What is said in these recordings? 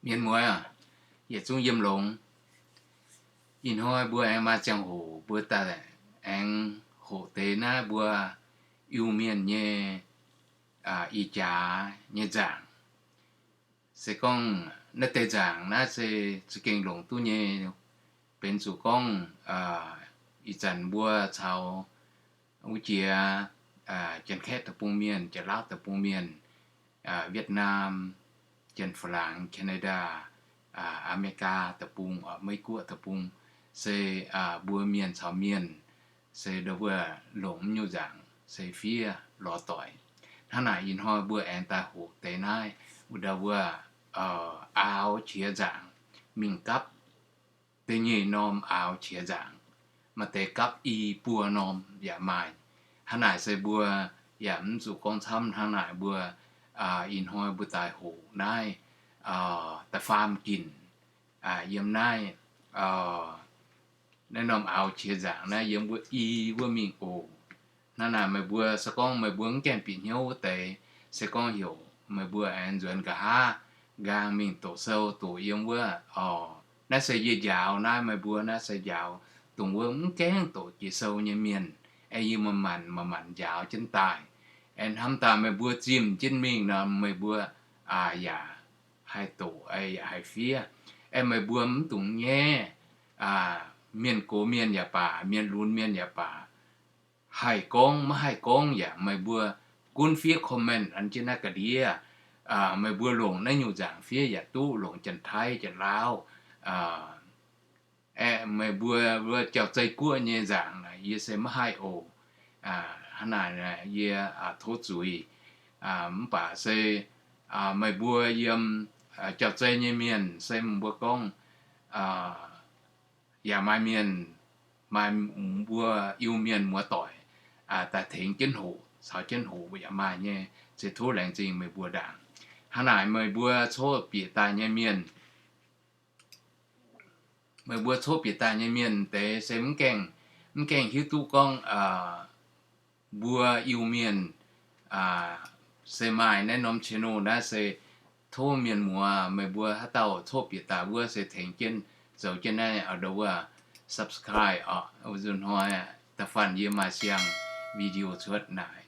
Mienh muoz, yietc zungv yiem longx. Ih hnoi mbuo aengx maaih ziangh hoc mbuo daaih aengx hoqc deix naaiv mbuo Iu-Mienh nyei ih jaax nyei nzaangc. Se gorngv naaiv deix nzaangc naaiv se za'gengh longc duqv nyei, benx zuqc gorngv ih zanc mbuo caux wuov jiex Janx-Kaeqv deic-bung mienh, Janx-Laauv deic-bung mienh, Vietnam, Janx-Faalaangx, Canada, America deic-bung, Meiv Guoqv deic-bung, se mbuo mienh caux mienh se ndau wuov longc mv nyungc nzaangc se fiev lorz doic. Hnangv naaic ih hnoi mbuo aengx daaih hoqc deix naaiv wuov ndau wuov aaux qiex nzaangc mingh gapv da'nyeic norm aaux qiex nzaangc. Maaih deix gapv i buo norm yaac maaih. Hnangv naaic se mbuo yaac mv zuqc gorngv camv. Hnangv naaic mbuo ih hnoi mbuo daaih hoqc naaiv da'faam ginc yiem naaiv, naaiv norm aaux qiex nzaangc naaiv yiem wuov i wuov mingh oc. Hnangv naaic meih mbuo se gorngv meih mbuo mv gaengh bieqc hnyouv wuov deix, se gorngv heuc meih mbuo aengx nzuonx nqa'haav nqaang mingh doqc sou doqc yiem wuov, naaiv se yie njaaux naaiv, meih mbuo naaiv se njaaux dongh wuov mv gaengh doqc jiex sou nyei mienh, aengx yie manc-manc manc-manc njaaux jienv daaih. Aengx hnamv daaih meih mbuo zimh jienv mingh nor, meih mbuo yaac haih doqc, yaac haih fiev. Aengx meih mbuo mv dungx nyaiv, mienh gox mienh yaac baac, mienh lunx mienh yaac baac, haih gorngv maiv haih gorngv yaac meih mbuo gunv fiev comment an jienv naaiv ga'ndiev. Meih mbuo longc naaiv nyungc nzaangc fiev yaac duqv, longc Janx-Taiv, Janx-Laauv, aeqv, meih mbuo wuov jauv-zei guoqv nyei nzaangc naaic yie se maiv haih oc. Hnangv naaic yie tov zuiz. Mv baac se meih mbuo yiem jauv-zei nyei mienh se mbuo gorngv yaac maaih mienh, maaih mbuo Iu-Mienh muoz-doic daaih tengx jienv hoqc, caux jienv hoqc yaac maaih nyei. Se tov laengz zingh meih mbuo ndaangc. Hnangv naaic meih mbuo coqv bieqc daaih nyei mienh, meih mbuo coqv bieqc daaih nyei mienh deix se mv gaengh, mv gaengh hiuv duqv gorngv mbuo Iu-Mienh se maaih naaiv norm channel naaiv se tov mienh muoz meih mbuo haaix dauh coqv bieqc daaih wuov se tengx jienv zoux jienv naaiv ndau wuov subscribe oc. Nzunc hnoi da'faanh yie maaih siang video cuotv naaic,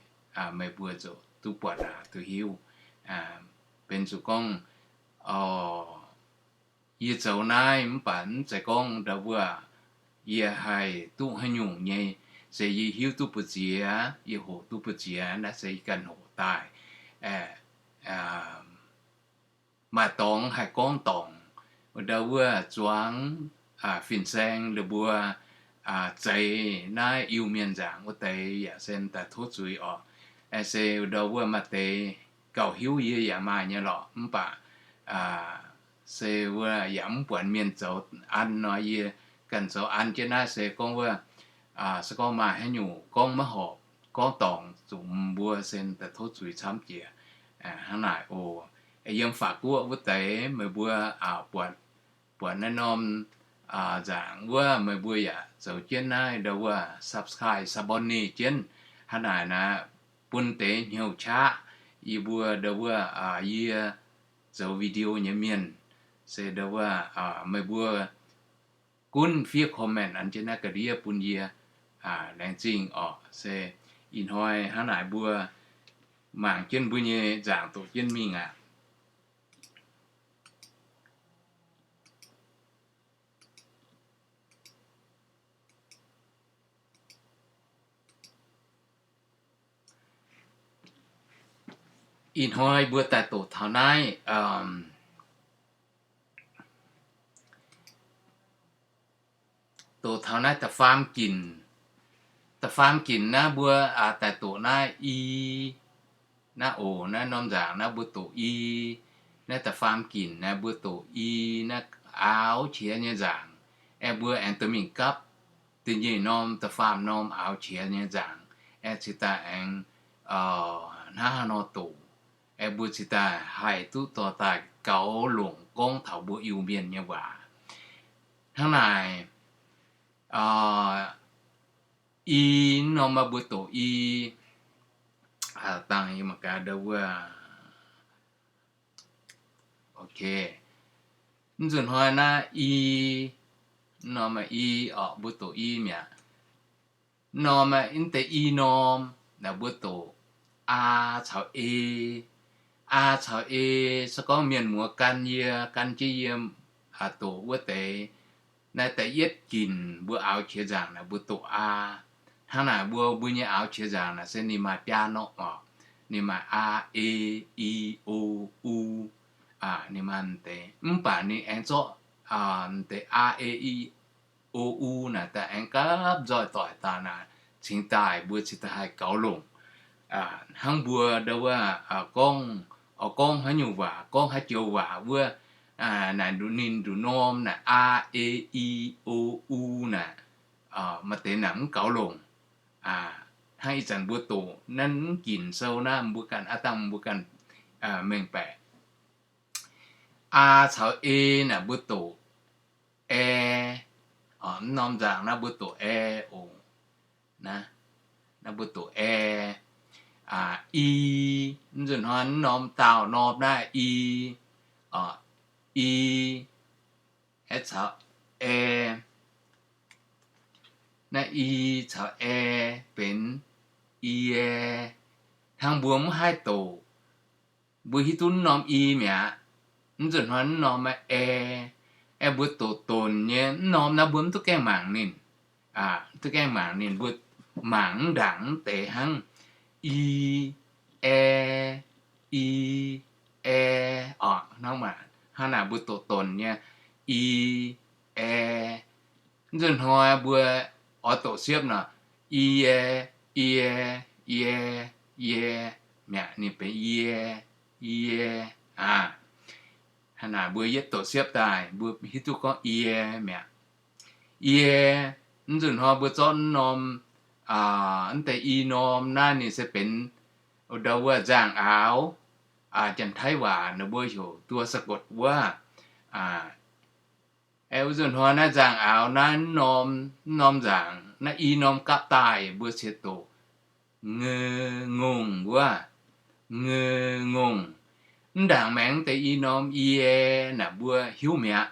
meih mbuo zoux duqv buatc aqc duqv hiuv. Benx zuqc gorngv yie zoux naaiv mv baac mv zeiz gorngv ndau wuov yie haih duqv haaix nyungc nyei, se yie hiuv duqv mbu'ziex, yie hoqc duqv mbu'ziex, naaiv se yie ganh hoqc daaih. Maaih dorngx haih gorngv dorngc, ndau wuov zuangx fin-saeng ninh mbuo zeix naaiv Iu-Mienh nzaangc wuov deix yaac se daaih tov zuiz oc. Se ndau wuov maaih deix gauh hiuv yie yaac maaih nyei lorqc, mv baac se wuov yaac mv buatc mienh zoux an nor, yie ganh zoux an jienv naaiv se gorngv wuov, se gorngv maaih haaix nyungc gorngv maiv horpc, gorngv dorngc zuqc mbuo se daaih tov zuiz camv jiex. Hnangv naaic oc. Yiem Faatv Guoqv wuov deix meih mbuo buatc, buatc naaiv norm nzaangc wuov meih mbuo yaac zoux jienv naaiv ndau wuov subscribe, ซับสไครบ์ jienv. Hnangv naaic naaic bun deix hnyouv qaqv yie mbuo ndau wuov, yie zoux video nyei mienh. Se ndau wuov meih mbuo gunv fiev comment an jienv naaiv ga'ndiev bun yie. Laengz zingh oc. Se ih hnoi hnangv naaic mbuo mangc jienv mbuo nyei nzaangc doqc jienv mingh aqv. Ih hnoi mbuo daaih doqc taux naaiv, doqc taux naaiv da'faam ginc. Da'faam ginc naaiv mbuo daaih doqc naaiv i, naaiv oc, naaiv norm nzaangc naaiv mbuo doqc i. Naaiv da'faam ginc naaiv mbuo doqc i, naaiv aaux qiex nyei nzaangc. Aengx mbuo aengx dorh mingh gapv da'nyeic norm, da'faam norm aaux qiex nyei nzaangc. Aengx cingx daaih aengx hnangv haaix nor doqc, aengx mbuo cingx daaih haih duqv dorh daaih gaux longc gorngv taux mbuo Iu-Mienh nyei waac. Hnangv naaic, i norm mbuo doqc i, dangh yie mangc gaax ndau wuov, ok, Mv nzunc hnoi naaiv i, norm i orqc, mbuo doqc i mi'aqv. Norm mv deix i norm naaic mbuo doqc aa caux e. Aa caux e, se gorngv mienh muoz gan yie, gan jienv yie doqc wuov deix, naaiv da'yietv ginc mbuo aaux qiex nzaangc naaic mbuo doqc aa. Hnangv naaic mbuo, mbuo nyei aaux qiex nzaangc naaic se ninh maaih biaa norm orqc. Ninh maaih a, e, i, o, u. Ninh maaih deix, mv baac ninh aengx zorqv deix a, e, i, o, u naaic daaih aengx gapv nzoih doic daaih naaic, cingx daaih mbuo cingx daaih haih gaux longc. Hnangv mbuo ndau wuov gorngv, oix gorngv haaix nyungc waac, gorngv haaix joux waac wuov, naaic ninh nduqc norm naaic a, e, i, o, u naaic, maaih deix naaic mv gaux longc. Hnangv ih zanc mbuo doqc naaiv mv ginc sou naaiv, mbuo ganh aav dangh mbuo ganh mengh baeqc. Aa caux e naaic mbuo doqc ae. Mv norm nzaangc naaiv mbuo doqc ae oc. Naaiv mbuo doqc ae. I, mv nzunc hnoi mv norm daauh norm naaiv i, i, ae caux ae. Naaiv i caux ae benx i ae. Hnangv mbuo mv haih doqc, mbuo hiuv duqv mv norm i mi'aqv. Mv nzunc hnoi mv norm ae, ae mbuo doqc donc nyei mv norm naaiv mbuo mv duqv gaengh mangc ninh. Mv duqv gaengh mangc ninh, mbuo mangc mv ndaangc mv deix hnangv i, ae, i, ae, orqc, hnangv naaic mbuo doqc donc nyei i, ae. Mv nzunc hnoi mbuo oix doqc siepv nor, i ae, i ae, i ae, i ae, mi'aqv, ninh benx i ae, i ae. Hnangv naaic mbuo yietv doqc siepv daaih mbuo hiuv duqv gorngv i ae mi'aqv. I ae, mv nzunc hnoi mbuo zorqv mv norm, mv deix i norm naaiv ninh se benx ndau wuov nzangc-aaux. Janx-Taiv waac ninh mbuo heuc ตัวสะกด wuov. Aeqv, wuov nzunc hnoi naaiv nzangc-aaux naaiv mv norm, mv norm nzangc naaiv i norm gapv daaih mbuo ciex doqc ngeu ngongh wuov, ngeu ngongh. Mv ndaangc maengx deix i norm i ae naaic mbuo hiuv mi'aqv.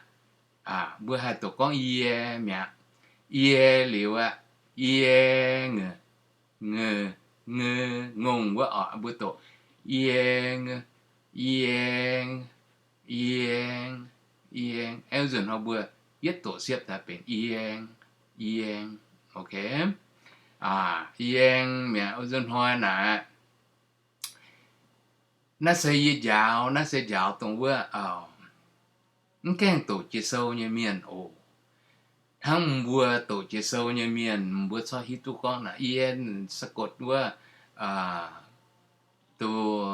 Mbuo haih doqc gorngv i ae mi'aqv. I ae liuz aqv, i ae ngeu, ngeu, ngeu ngongh wuov orqc, mbuo doqc i aeng, i aeng, i aeng, i aeng. Aeqv, wuov nzunc hnoi mbuo yietv doqc siepv daaih benx i aeng, i aeng. Ok. I aeng mi'aqv, wuov nzunc hnoi naaic. Naaiv se yie njaaux, naaiv se njaaux dongh wuov mv gaengh doqc jiex sou nyei mienh oc. Hnangv mbuo doqc jiex sou nyei mienh, mbuo corc hiuv duqv gorngv naaic i ae สะกด wuov, duqv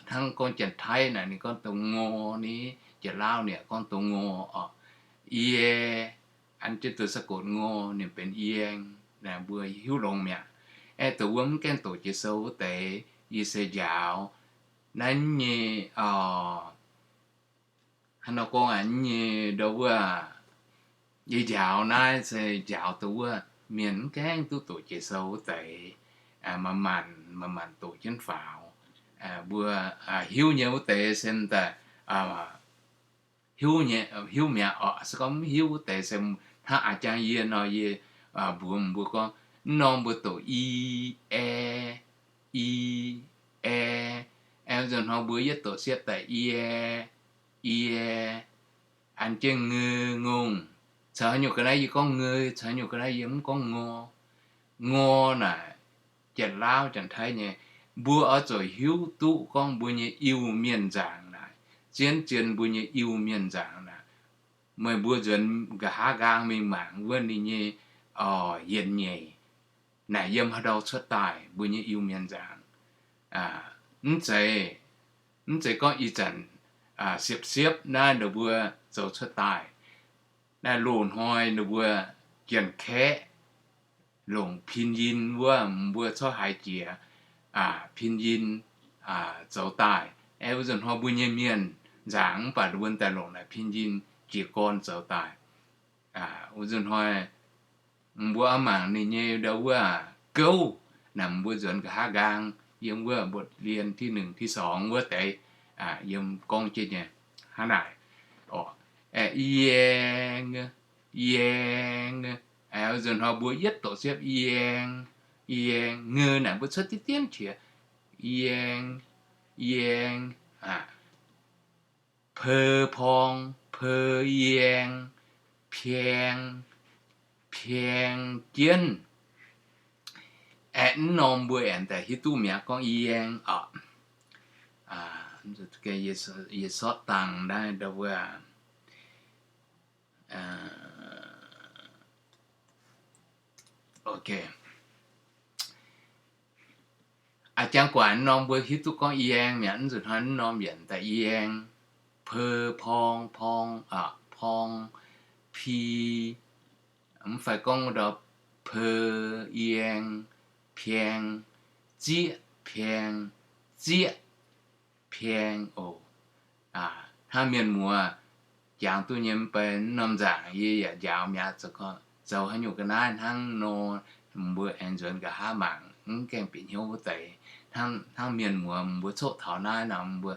hnangv gorngv Janx-Taiv naaic ninh gorngv dongh ngo ni, Janx-Lauv ninh gorngv dongh ngo orqc. I ae, an jienv ตัวสะกด ngo, ninh benx i aeng. Naaic mbuo hiuv longx mi'aqv. Aeqv, dongh wuov mv gaengh doqc jiex sou wuov deix, yie se njaaux naaiv nyei, hnangv nor gorngv aqv, nyei ndau wuov, yie njaaux naaiv se njaaux dongh wuov mienh mv gaengh duqv doqc jiex sou wuov deix, maaih maanc, maaih maanc doqc jienv faaux. Mbuo hiuv nyei wuov deix se daaih hiuv nyei, hiuv mi'aqv orqc. Se gorngv mv hiuv wuov deix se hnangv a'jang yie nor, yie mbuox mbuo gorngv, mv norm mbuo doqc i, ae, i, ae. Ae, nzunc hnoi mbuo yietv doqc siepv daaih i ae, i ae. An jienv ngeu ngongh. Caux haaix nyungc ga'naaiv yie gorngv ngeu, caux haaix nyungc ga'naaiv yie mv gorngv ngo. Ngo naaic, Janx-Lauv Janx-Taiv nyei, mbuo oix zuqc hiuv duqv gorngv mbuo nyei Iu-Mienh nzaangc naaic, zien-zien mbuo nyei Iu-Mienh nzaangc naaic. Meih mbuo nzuonx nqa'haav nqaang mingh mangc wuov ninh nyei yienx nyeic naaic yiem haaix ndau cuotv daaih mbuo nyei Iu-Mienh nzaangc. Mv zeiz, mv zeiz gorngv ih zanc siepv-siepv naaiv ninh mbuo zoux cuotv daaih. Naaiv loz-hnoi ninh mbuo Janx-Kaeqv longc pinyin wuov, mbuo corc haiz jiex pinyin zoux daaih. Aeqv, wuov nzunc hnoi mbuo nyei mienh nzaangc mv baac ninh mbuo daaih longc naaic pinyin jiez gorn zoux daaih. Wuov nzunc hnoi mbuo oix mangc ninh nyei ndau wuov gouv, naaic mbuo nzuonx nqa'haav nqaang yiem wuov บทเรียนที่หนึ่ง ที่สอง wuov deix, yiem gorngv jienv nyei hnangv naaic. Orqc, Aengx, yaeng, yaeng. Wuov nzunc hnoi mbuo yietv doqc siepv, yaeng, yaeng. Ng naaic mbuo cuotv diqv dienv qiex, yaeng, yaeng. Aa, peu porng, peu yaeng, pieng, pieng jienv. Aeqv, mv norm mbuo aengx daaih hiuv duqv mi'aqv gorngv yaeng oc. Yie sortv dangh naaiv ndau wuov, ok. A'jang guaaic mv norm mbuo hiuv duqv gorngv yaeng mi'aqv. Mv nzunc hnoi mv norm yienc daaih yaeng, peu, porng, porng, porng, pi, mv fai gorngv ndau peu, yaeng, pieng, zieqv, pieng, zieqv, pieng oc. Hnangv mienh muoz jangx duqv nyei mv bei mv norm nzaangc yie yaac njaaux mi'aqv. Zoux haaix nyungc ga'naaiv hnangv nor, mbuo aengx nzuonx nqa'haav mangc, mv gaengh bieqc hnyouv wuov deix. Hnangv mienh muoz mbuo coqv taux naaiv nor, mbuo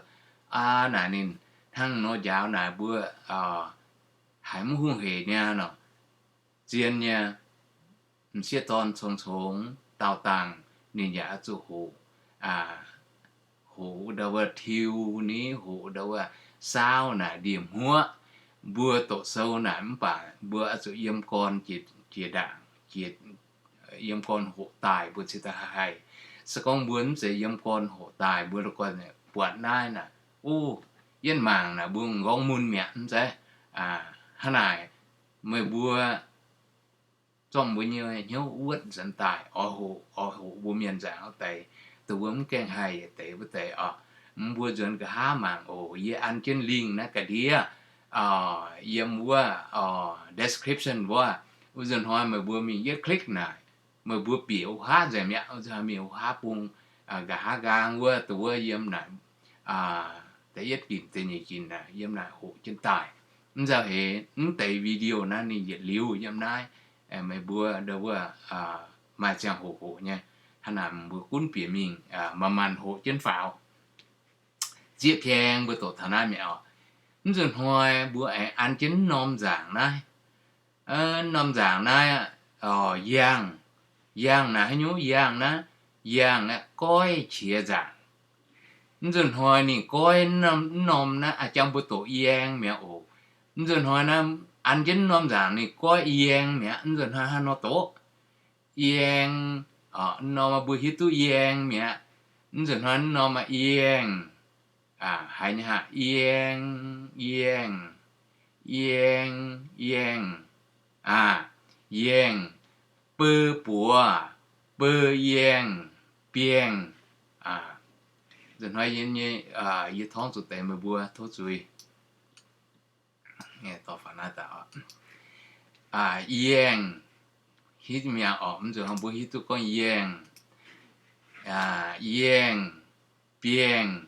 aa naaic ninh hnangv nor njaaux naaic mbuo haiz mv hungh heic niaa nor, zien nyei. M'sieqv dorn congx-congx daauh dangh ninh yaac oix zuqc hoqc, hoqc ndau wuov tiux ni, hoqc ndau wuov saauv naaic ndie-hmuoqv. Mbuo doqc sou naaic mv baac mbuo oix zuqc yiem gorn jiex ndaangc, yiem gorn hoqc daaih mbuo cingx daaih haih. Se gorngv mbuo mv zeiz yiem gorn hoqc daaih, mbuo la'guaih buatc naaiv naaic, o, yietv mangc naaic mbuo m'nqorngv mun mi'aqv, mv zeiz? Hnangv naaic, meih mbuo zorqv mbuo nyei hnyouv wuotv nzuonx daaih, oix hoqc, oix hoqc mbuo mienh nzaangc wuov deix, dongh mbuo mv gaengh haih yietc deix wuov deix oc. Mbuo nzuonx nqa'haav mangc oc. Yie an jienv link naaiv ga'ndiev, yiem wuov description wuov. Wuov nzunc hnoi meih mbuo mingh yietv click naaic, meih mbuo bieqc wuov haav nzengc mi'aqv. Wuov nzunc hnoi mingh wuov haav bung, nqa'haav nqaang wuov, dongh wuov yiem naaic da'yietv ginc da'nyeic ginc naaic, yiem naaic hoqc jienv daaih. Mv nzauh heix mv deix video naaiv ninh yietc liuz yiem naaiv, meih mbuo ndau wuov maaih ziangh hoc hoqc nyei. Hnangv naaic mbuo gunv bieqc mingh manc-manc hoqc jienv faaux. Zieqv pieng mbuo doqc taux naaiv mi'aqv oc. Mv nzunc hnoi mbuo aengx an jienv mv norm nzaangc naaiv. Mv norm nzaangc naaiv, yangh. Yangh naaiv haaix nyungc? Yangh naaiv, yangh aeqv, goiv qiex nzaangc. Mv nzunc hnoi ninh goiv mv norm naaiv, a'jang mbuo doqc yaeng mi'aqv oc. Mv nzunc hnoi naaiv an jienv mv norm nzaangc ninh goiv yaeng mi'aqv. Mv nzunc hnoi hnangv nor doqc yaeng. Mv norm mbuo hiuv duqv yaeng mi'aqv. Mv nzunc hnoi mv norm aqv, yaeng. Haiz nyei haic, yaeng, yaeng, yaeng, yaeng, yaeng, beu buoz, beu yaeng, bieng. Nzunc hnoi yie nyei, yie torngv zuqc deix meih mbuo tov zuiz. Yaeng, hitv mi'aqv oc. Mv nzunc hnoi mbuo hiuv duqv gorngv yaeng, yaeng, bieng,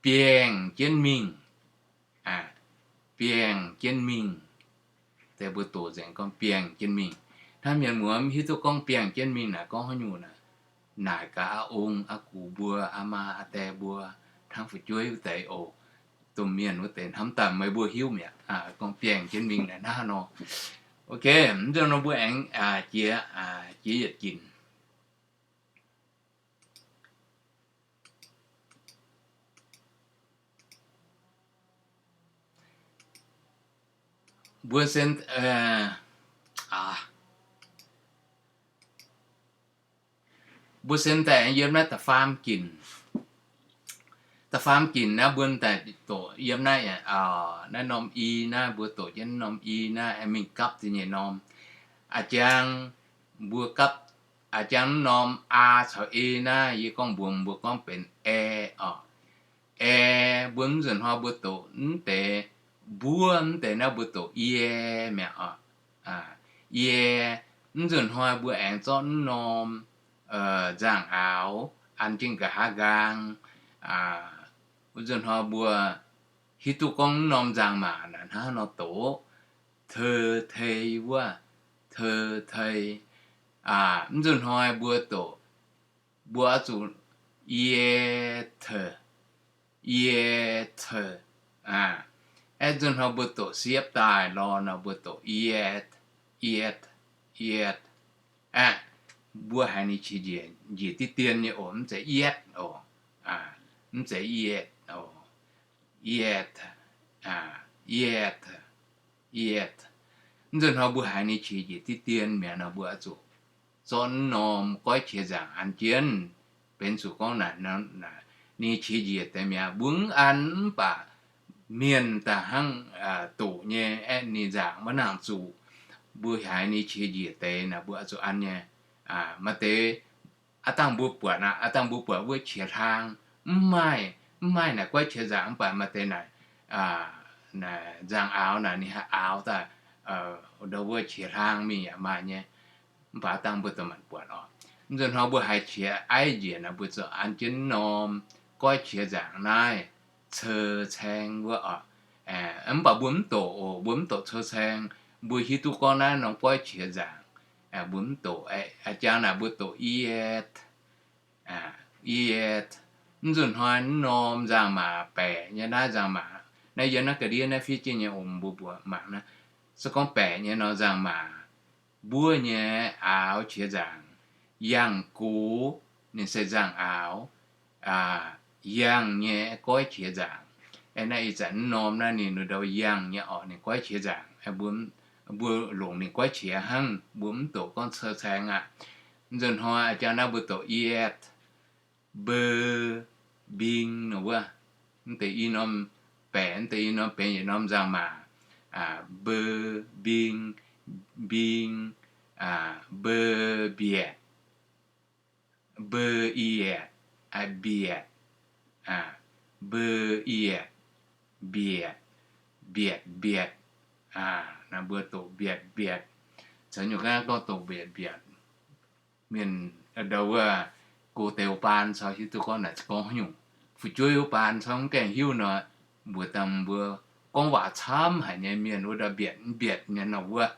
bieng jienv mingh. Bieng jienv mingh. Deix mbuo doqc nzengc gorngv bieng jienv mingh. Hnangv mienh muoz mv hiuv duqv gorngv bieng jienv mingh naaic gorngv haaix nyungc naaic, naaic gaax aa ong aa gux mbuo, aa maa aa die mbuo, hnangv fu'jueiv wuov deix oc. Domh mienh wuov deix hnamv daaih meih mbuo hiuv mi'aqv. Gorngv bieng jienv mingh naaic hnangv haaix nor. Ok, mv nzunc nor mbuo aengx jiex, jiex yietc ginc. Mbuo sen, mbuo sen daaih yiem naaiv da'faam ginc. Da'faam ginc naaiv mbuo daaih doqc yiem naaiv, naaiv norm i naaiv, mbuo doqc jienv norm i naaiv, mingh gapv da'nyeic norm. A'jang mbuo gapv, a'jang norm a caux e naaiv, yie gorngv mbuox mbuo gorngv benx ae oc. Ae, mbuo mv nzunc hnoi mbuo doqc mv deix mbuov mv deix naaiv mbuo doqc yie mi'aqv oc. Yie, mv nzunc hnoi mbuo aengx zorqv mv norm nzangc-aaux an jienv nqa'haav nqaang. Mv nzunc hnoi mbuo hiuv duqv gorngv mv norm nzangc-maac naaic hnangv haaix nor doqc, teu tei wuov, teu tei. Mv nzunc hnoi mbuo doqc, mbuo oix zuqc yie teu, yie teu. Aeqv, nzunc hnoi mbuo doqc siepv daaih lorh nor mbuo doqc ietv, ietv, ietv. Aeqv, mbuo haiz ninh qiex njiec, njiec diqv dien nyei oc, mv zeiz ietv oc, mv zeiz ietv oc, ietv, ietv, ietv. Mv nzunc hnoi mbuo haiz ninh qiex njiec diqv dien mi'aqv nor mbuo oix zuqc zorqv norm goiv qiex nzaangc an jienv. Benx zuqc gorngv naaic, ninh qiex njiec deix mi'aqv, mbuo mv an mv baac mienh daaih hnangv doqc nyei aeqv, ninh nzaangc maiv nangc zuqc. Mbuo haiz ninh qiex njiec deix naaic mbuo oix zuqc an nyei. Maaih deix aav dangh mbuo buatc aqv, aav dangh mbuo buatc wuov qiex hlaang, mv maaih, mv maaih naaic goiv qiex nzaangc mv baac maaih deix naaic, naaic nzaangc aaux naaic ninh haih aaux daaih ndau wuov qiex hlaang mingh yaac maaih nyei. Mv baac aav dangh mbuo da'maanc buatc oc. Mv nzunc hnoi mbuo haiz qiex aiv njiec naaic mbuo zuqc an jienv norm goiv qiex nzaangc naaiv cou caeng wuov oc. Mv baac mbuo mv doqc oc, mbuo mv doqc cou caeng. Mbuo hiuv duqv gorngv naaiv norm goiv qiex nzaangc, mbuo mv doqc. Jangx naaic mbuo doqc ietv, ietv. Mv nzunc hnoi norm nzaangc-maac baeqc nyei naaiv nzaangc-maac, naaiv yiem naaiv ga'ndiev naaiv fiev jienv nyei oc, mbuo mbuoqc mangc naaiv. Se gorngv baeqc nyei norm nzaangc-maac, mbuov nyei aaux qiex nzaangc, yangh gox, ninh se nzaangc aaux, yangh nyei goiv qiex nzaangc. Aeqv, naaiv ih zanc mv norm naaiv ninh ndau yangh nyei orqc, ninh goiv qiex nzaangc. Mbuo longc ninh goiv qiex hnangv, mbuo mv doqc gorngv cou caeng aqv. Mv nzunc hnoi jangx naaiv mbuo doqc ietv, mbeu, mbing nor wuov. Mv deix i norm baeqc, mv deix i norm benx yietc norm nzaangc-maac, mbeu, mbing, mbing, mbeu, mbietc, mbeu, ietv, mbietc, mbeu, ietv, mbietc, mbietc, mbietc. Naaiv mbuo doqc mbietc, mbietc. Caux nyungc ga'naaiv gorngv doqc mbietc, mbietc. Mienh ndau wuov go deix wuov baan caux hiuv duqv gorngv naaic gorngv haaix nyungc. Fu'jueiv wuov baan caux mv gaengh hiuv nor, mbuox dangh mbuo gorngv waac camv haic nyei mienh wuov ndau mbietc mbietc nyei nor wuov,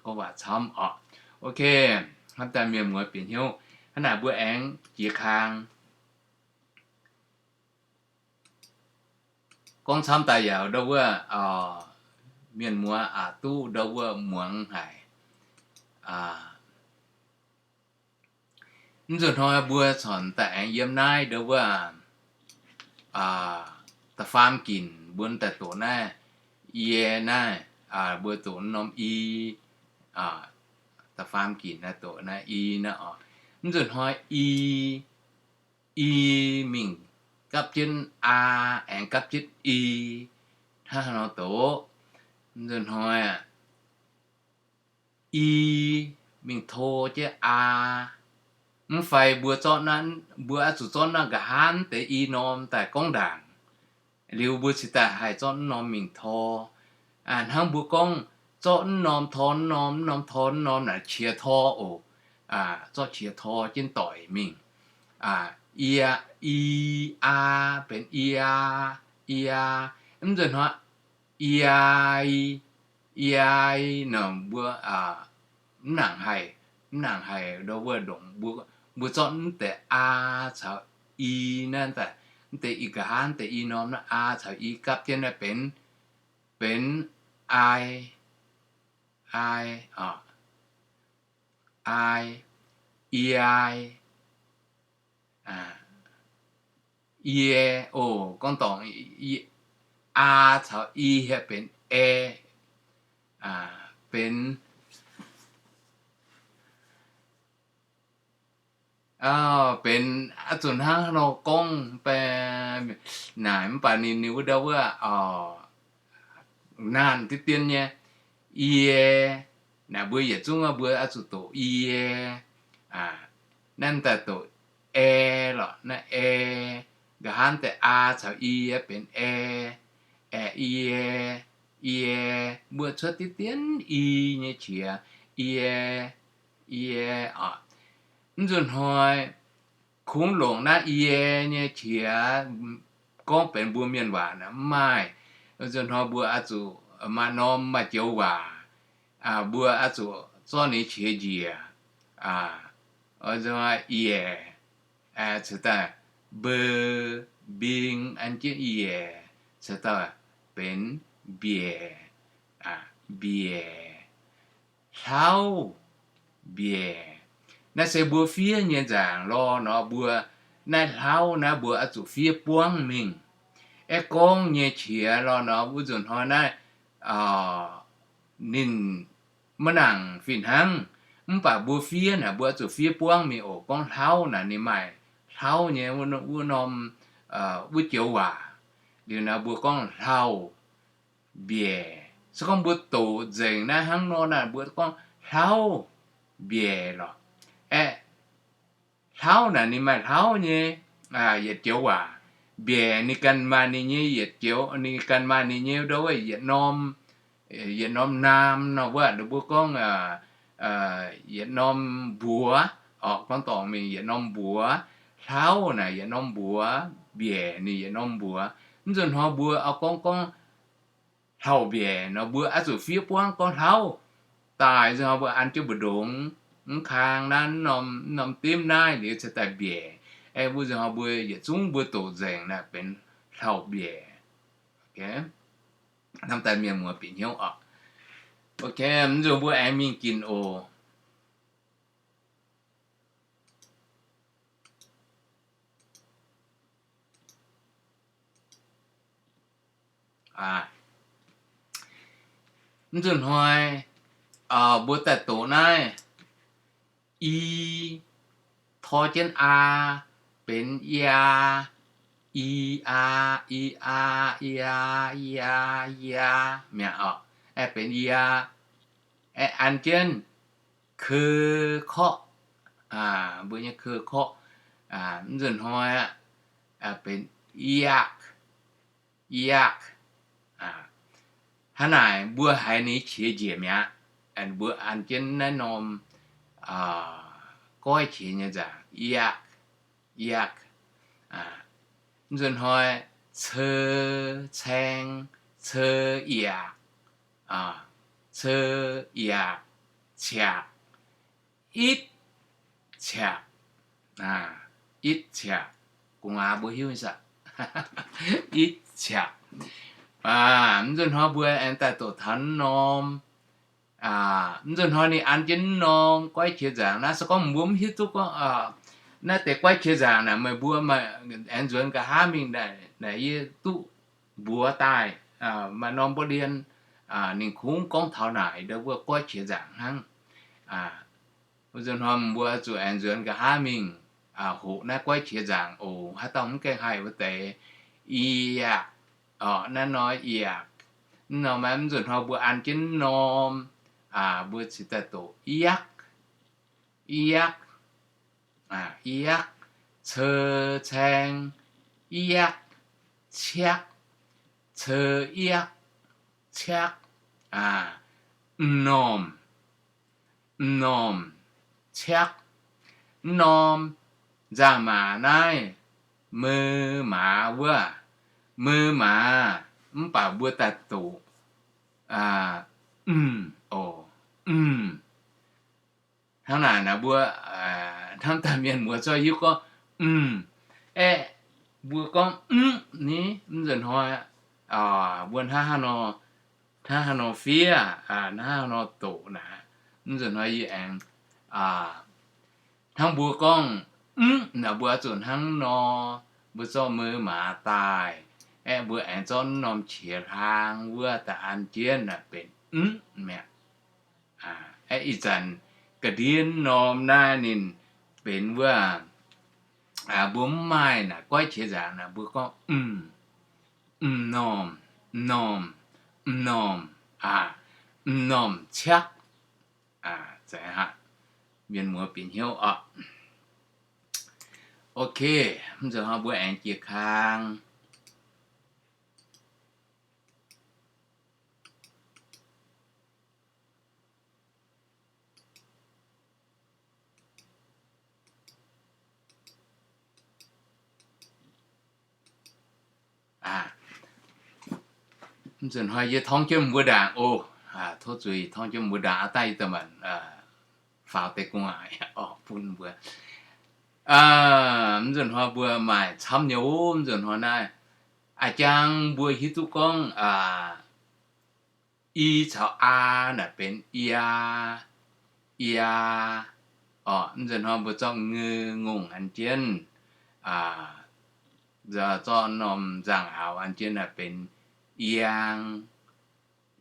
gorngv waac camv orqc. Ok, hnamv daaih mienh muoz bieqc hnyouv. Hnangv naaic mbuo aengx jiex kang gorngv camv daaih yaac ndau wuov, mienh muoz aqc duqv ndau wuov muangx haic. Mv nzunc hnoi mbuo corc daaih aengx yiem naaiv ndau wuov da'faam ginc mbuo daaih doqc naaiv, yie naaiv, mbuo doqc norm i, da'faam ginc naaiv doqc naaiv i naaiv oc. Mv nzunc hnoi i, i mingh gapv jienv a, aengx gapv jienv i, hnangv haaix nor doqc? Mv nzunc hnoi aqv, i mingh to jienv a. Mv fai mbuo zorqv, mbuo oix zuqc zorqv naaiv nqa'haav deix i norm daaih gorngv ndaangc, liuz mbuo cingx daaih haih zorqv mv norm mingh tor. Hnangv mbuo gorngv zorqv mv norm tor mv norm, mv norm tor mv norm naaic qiex tor oc. Zorqv qiex tor jienv doic mingh. Ia, i, aa, benx ia, ia. Mv nzunc hnoi, iai, iai nor mbuo mv nangc haih, mv nangc haih ndau wuov ndongc mbuo, mbuo zorqv mv deix aa caux i naaiv daaih, mv deix i nqa'haav deix i norm naaiv aa caux i gapv jienv naaiv benx, benx ai, ai, ai, iai, ie, o, gorngv dorngc, aa caux i hietv benx ae, benx, benx, zuqc hnangv nor gorngv naaic mv baac ninh, ninh wuov ndau wuov naanh deix dien nyei, ie, naaic mbuo yietc zungv mbuo oix zuqc doqc ie. Naaiv daaih doqc ae lorqc, naaiv ae, nqa'haav deix aa caux i benx ae, ae, ie, ie, mbuo cuotv deix dien i nyei qiex, ie, ie oc. Mv nzunc hnoi kungx longc naaiv ie nyei qiex gorngv benx mbuo mienh waac mv maaih. Mv nzunc hnoi mbuo oix zuqc maaih norm maaih joux waac, mbuo oix zuqc zorqv ninh qiex njiec. Oix zuqc maaih iec, ceix daaih mbeu, mbing, an jienv iec, ceix daaih benx mbiaec, mbiaec, hlauv, mbiaec. Naaiv se mbuo fiev nyei nzaangc lorh nor, mbuo naaiv hlauv naaiv mbuo oix zuqc fiev buangv mingh. Aeqv, gorngv nyei qiex lorh nor, wuov nzunc hnoi naaiv ninh maiv nangc fih hnangv. Mv baac mbuo fiev naaic mbuo oix zuqc fiev buangv mingh oc. Gorngv hlauv naaic ninh maaih hlauv nyei wuov norm, wuov joux waac. Liuz naaiv mbuo gorngv hlauv, mbiaec. Se gorngv mbuo doqc nzengc naaiv hnangv nor naaic mbuo gorngv hlauv, mbiaec lorqc. Aeqv, hlauv naaic ninh maaih hlauv nyei yietc joux waac. Mbiaec ninh ganh maaih ninh nyei yietc joux, ninh ganh maaih ninh nyei ndo wuov yietc norm, yietc norm naam nor wuov, mbuo gorngv yietc norm mbuox, orqc, gorngv dorngc mingh yietc norm mbuox. Hlauv naaic yietc norm mbuox, mbiaec ninh yietc norm mbuox. Mv nzunc hnoi mbuo oix gorngv, gorngv hlauv-mbiaec nor mbuo oix zuqc fiev buangv gorngv hlauv. Daaih nzunc hnoi mbuo an jienv mbu'ndongx, mv kaang naaiv, mv norm dimv naaiv liuz cingx daaih mbiaec. Aeqv, wuov nzunc hnoi mbuo yietc zungv mbuo doqc nzengc naaic benx hlauv-mbiaec. Hnamv daaih mienh muoz bieqc hnyouv oc. Ok, mv nzunc mbuo aengx mingh ginc oc. Mv nzunc hnoi mbuo daaih doqc naaiv i, tor jienv aa, benx iaa, i aa, i aa, iaa, iaa, iaa, mi'aqv oc. Aeqv, benx iaa. Aeqv, an jienv keu korqv, mbuo nyei keu korqv. Mv nzunc hnoi aqv, benx iaqv, iaqv. Hnangv naaic mbuo haiz ninh qiex njiec mi'aqv. Mbuo an jienv naaiv norm goiv qiex nyei nzaangc, iaqv, iaqv. Mv nzunc hnoi ceu, caeng, ceu, iaqc, ceu, iaqc, ciaqc, itv, ciaqc, itv, ciaqc. Gu'nguaaz mbuo hiuv nyei saah? Itv, ciaqc. Mv nzunc hnoi mbuo aengx daaih doqc taux norm, mv nzunc hnoi ninh an jienv norm goiv qiex nzaangc naaiv. Se gorngv mbuo mv hiuv duqv gorngv naaiv deix goiv qiex nzaangc naaic, meih mbuo aengx nzuonx nqa'haav mingh naaic yie duqv mbuox daaih. Maaih norm mbuo dien ninh kungx gorngv taux naaic ndo wuov goiv qiex nzaangc hnangv. Wuov nzunc hnoi mbuo zuqc aengx nzuonx nqa'haav mingh hoqc naaiv goiv qiex nzaangc oc. Haaix dauh mv gaengh haih wuov deix, iaqc, naaiv nor iaqc. Mv norm mv nzunc hnoi mbuo an jienv norm, mbuo cingx daaih doqc iaqv, iaqv, iaqv, ceu, caeng, iaqv, ciaqv, ceu, iaqv, ciaqv, m'normh, m'normh, ciaqv. Mv norm nzangc-maac naaiv, meu maaz wuov, meu maaz, mv baac mbuo daaih doqc mv, o, mv. Hnangv naaic naaic mbuo hnamv daaih mienh muoz zoi hiuv gorngv mv. Aeqv, mbuo gorngv mv ni, mv nzunc hnoi mbuo hnangv haaix nor, hnangv haaix nor fiev, hnangv haaix nor doqc naaic, mv nzunc hnoi yie aengx hnangv mbuo gorngv mv naaic, mbuo oix zuqc hnangv nor, mbuo zorqv meu maaz daaih, aeqv, mbuo aengx zorqv mv norm qiex hlaang wuov daaih an jienv naaic benx mv mi'aqv. Aeqv, ih zanc ga'ndiev norm naaiv ninh benx wuov, mbuo mv maaih naaic goiv qiex nzaangc naaic, mbuo gorngv mv, m'normh, m'normh, m'normh, m'normh ciaqv. Mienh muoz bieqc hnyouv oc. Ok, mv nzunc hnoi mbuo aengx jiex kang. Mv nzunc hnoi yie torngv jienv mbuo ndaangc oc. Tov zuiz torngv jienv mbuo ndaangc, aav dangh yie da'maanc faaux deix gu'nguaaic orqc bun mbuo. Mv nzunc hnoi mbuo maaih camv nyei oc. Mv nzunc hnoi naaiv A'jang mbuo hiuv duqv gorngv i caux aa naaic benx iaa, iaa. Orqc, nzunc hnoi mbuo zorqv ngeu ngongh an jienv, zorqv norm nzangc-aaux an jienv naaic benx iang,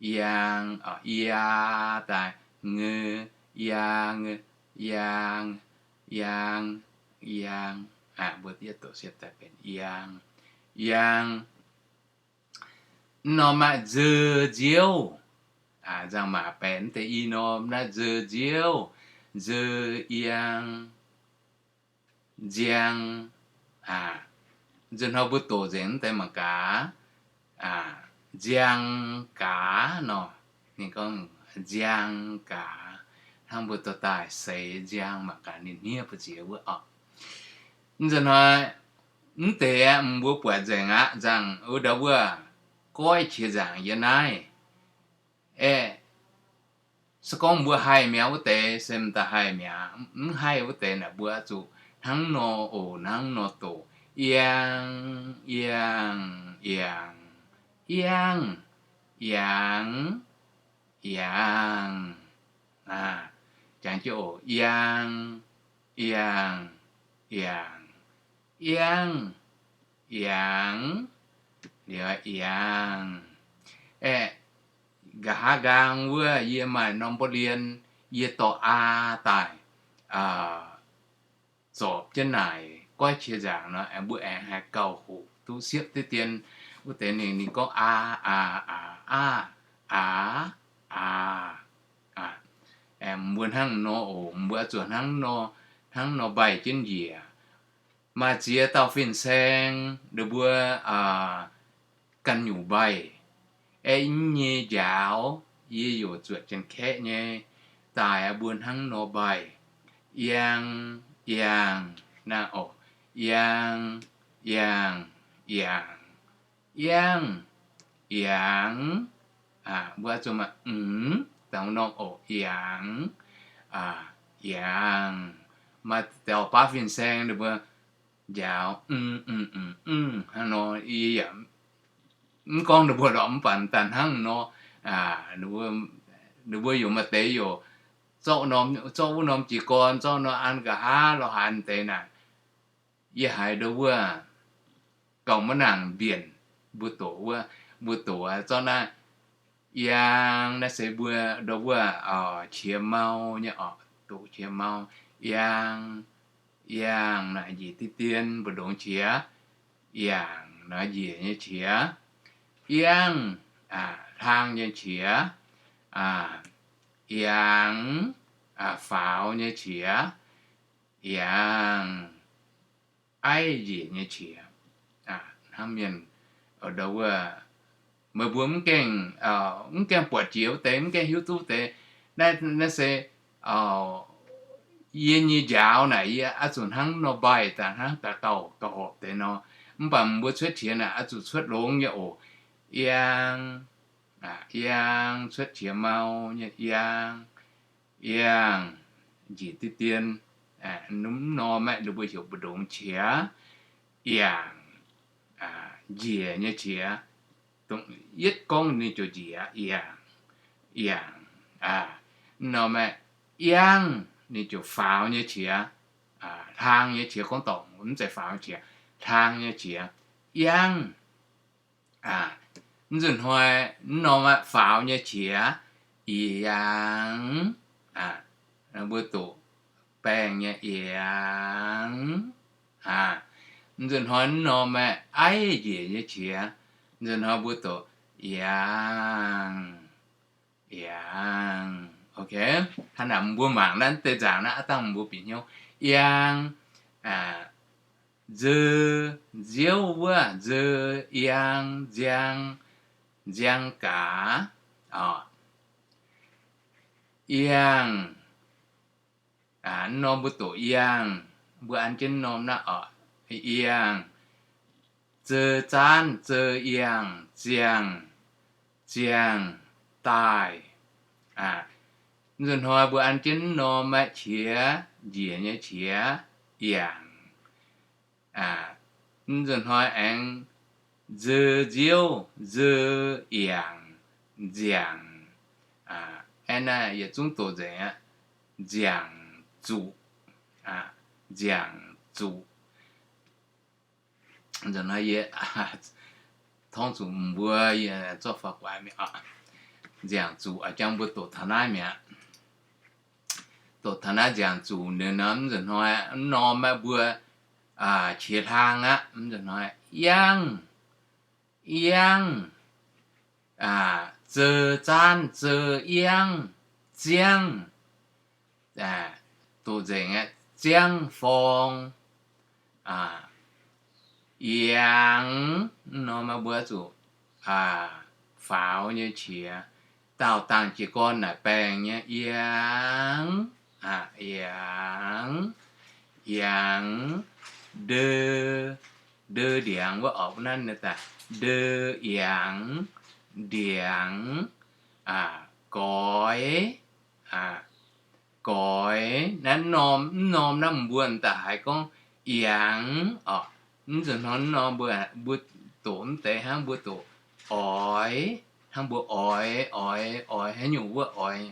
iang, iaa daaih, ngeu, iang, iang, iang, iang. Mbuo yietv doqc siepv daaih benx iang, iang. Mv norm maaih nzeu nziouv. Nzangc-maac baeqc mv deix i norm naaiv nzeu nziouv, nzeu, iang, nziang. Nzunc hnoi mbuo doqc nzengc mv deix mangc gaax, nziang gaax nor. Ninh gorngv nziang gaax, hnangv mbuo dorh daaih seix nziang mangc gaax ninh hniev mbu'ziex wuov orqc. Nzunc hnoi mv deix aeqv, mbuo buatc nzengc aqv. Nzangc wuov ndau wuov goiv qiex nzaangc yiem naaiv. Aeqv, se gorngv mbuo haih mi'aqv wuov deix se m'daaih haih mi'aqv. Mv haih wuov deix naaic mbuo oix zuqc hnangv nor oc, hnangv nor doqc. Iang, iangh, iangc, iangv, iangx, iangh. Jangx jienv oc. Iang, iangh, iangc, iangv, iangx, liuz iangh. Aeqv, nqa'haav nqaang wuov yie maaih norm mbopv lien, yie dorh aa daaih zorpc jienv naaic goiv qiex nzaangc nor, mbuo aengx haih gauh hoqc duqv siepv diqv dien. Wuov deix ninh, ninh gorngv aa, aa, aa, aa, aa, aa. Mbuo hnangv nor oc, mbuo oix zuqc hnangv nor, hnangv nor mbaih jienv njiec. Maaih ziex dauh fin-saeng ninh mbuo ganh nyungc mbaih. Aeqv, yie nyei njaaux, yie youc zuotc Janx-Kaeqv nyei daaih, mbuo hnangv nor mbaih. Iang, iangh, naaiv oc. Iang, iangh, iangc, iangv, iangx. Mbuo zuqc maaih mv dangx norm oc. Iangx, iangh. Maaih dauh baav fin-saeng ninh mbuo njaaux, mv, mv, mv, mv, hnangv nor. Yie yaac mv gorngv ninh mbuo lorqc, mv baac daaih hnangv nor. Ninh mbuo youc maaih deix youc zorqv norm, zorqv wuov norm jiez gorn, zorqv norm an nqa'haav lorz haaix deix naaic. Yie haiz ndau wuov gauh maiv nangc mbienc, mbuo doqc wuov, mbuo doqc zorqv naaiv iang, naaiv se mbuo ndau wuov qiex mau nyei oc, doqc qiex mau. Iang, iangh naaic njiec diqv dien mbu'ndongx qiex. Iangc naaiv njiec nyei qiex. Iangv, hlaang nyei qiex. Iangx, faaux nyei qiex. Iangh, aiv njiec nyei qiex. Hnangv mienh ndau wuov, meih mbuo mv gaengh, mv gaengh buatc jiex wuov deix, mv gaengh hiuv duqv wuov deix, naaiv, naaiv se yie nyei njaaux naaic, yie oix zuqc hnangv nor mbaih daaih, hnangv daaih gauh, gauh horpc deix nor. Mv baac mbuo cuotv qiex naaic oix zuqc cuotv longx nyei oc. Iang, iang, cuotv qiex mau nyei iang, iangh, njiec diqv dien. Mv norm aeqv, ninh mbuo heuc mbu'ndongx qiex. Iangc, njiec nyei qiex. Yietv gorngv ninh ziouc njiec, iangc, iangc. Mv norm aeqv, iangv, ninh ziouc faaux nyei qiex. Hlaang nyei qiex, gorngv dorngc mv zeiz faaux nyei qiex, hlaang nyei qiex. Iangv, mv nzunc hnoi mv norm aeqv, faaux nyei qiex, iangx. Mbuo doqc baengh nyei iangx. Mv nzunc hnoi mv norm aeqv, aiv njiec nyei qiex, nzunc hnoi mbuo doqc iangx, iangx. Ok, hnangv naaic mbuo mangc naaiv deix nzaangc naaiv, aav dangh mbuo bieqc hnyouv. Iang, nzeu, nziouv wuov nzeu, iang, nziang, nziang gaax. Iangh, mv norm mbuo doqc iangh, mbuo an jienv norm naaiv oc. Iangh, zeu zaanv, zeu iangh, ziangh, ziangh daaih. Mv nzunc hnoi mbuo an jienv norm aeqv, qiex, njiec nyei qiex, iangc. Mv nzunc hnoi aengx Nzeu nziouv, nzeu yangc, nziangc. Aeqv, naaiv yietc zungv doqc nzengc aqv. Nziangc zuqc, nziangc zuqc. Nzunc hnoi yie torngv zuqc mbuo zorqv faaux guaax mi'aqv. Nziangc zuqc a'jang mbuo doqc taux naaiv mi'aqv. Doqc taux naaiv nziangc zuqc ninh nor, mv nzunc hnoi mv norm maiv mbuo qiex hlaang aqv. Mv nzunc hnoi yangv, yangv, zeu zaanv, zeu yangv, ziangv. Doqc nzengc aqv. Ziangv forng, yangx. Mv norm maiv mbuo zuqc faaux nyei qiex, daauh dangh jiez gorn naaic baengh nyei yangx, yangx, yangx. Ndeu, ndeu ndiangx wuov orqc, naaiv daaih ndeu yangx, ndiangx. Goix, goix. Naaiv norm, mv norm naaiv mbuo daaih haiz gorngv yangx orqc. Mv nzunc hnoi mv norm mbuo, mbuo doqc mv deix hnangv mbuo doqc oix, hnangv mbuo oix, oix, oix haaix nyungc wuov oix,